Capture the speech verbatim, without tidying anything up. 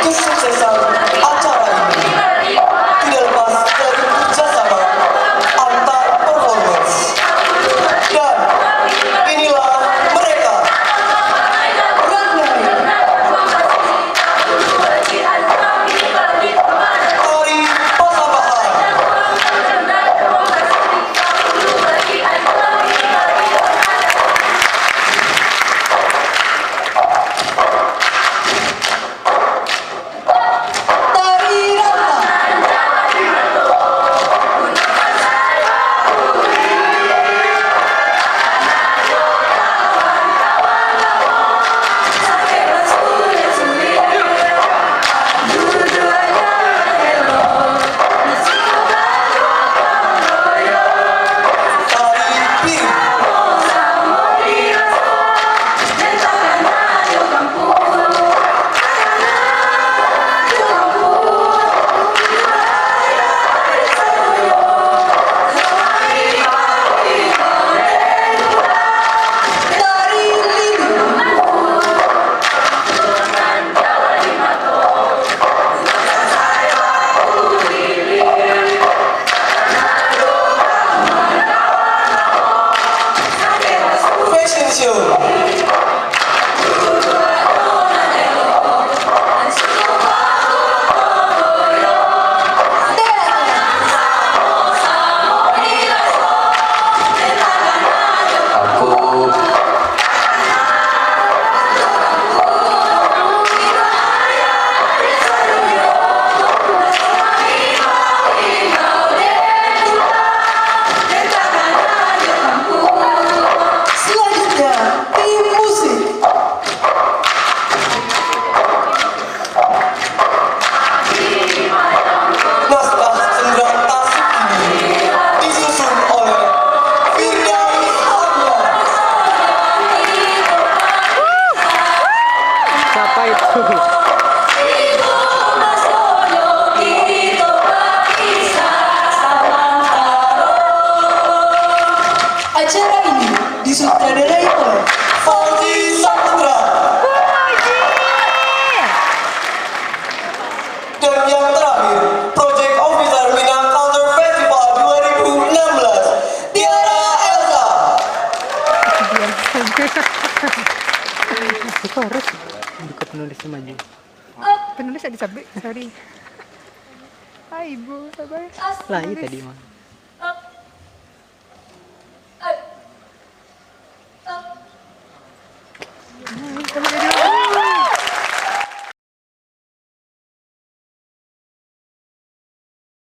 Kesuksesan acara ini tidak lepas dari kerjasama antar performers. Dan inilah mereka, Renung Tari Pasambahan. Fashion show. Selanjutnya, tim musik. Naskah Cendera Tasik ini disusun oleh Firdaus Arya. Siapa itu? Acara ini disutradarai oleh Fauzi Saputra. Dan yang terakhir, Project Officer Minang Culture Festival dua ribu enam belas, Tiara Elsa. Itu harus buka penulisnya maju. Penulis ada sabik, sorry. Hai, Ibu, sabar. Lah, iya tadi mah.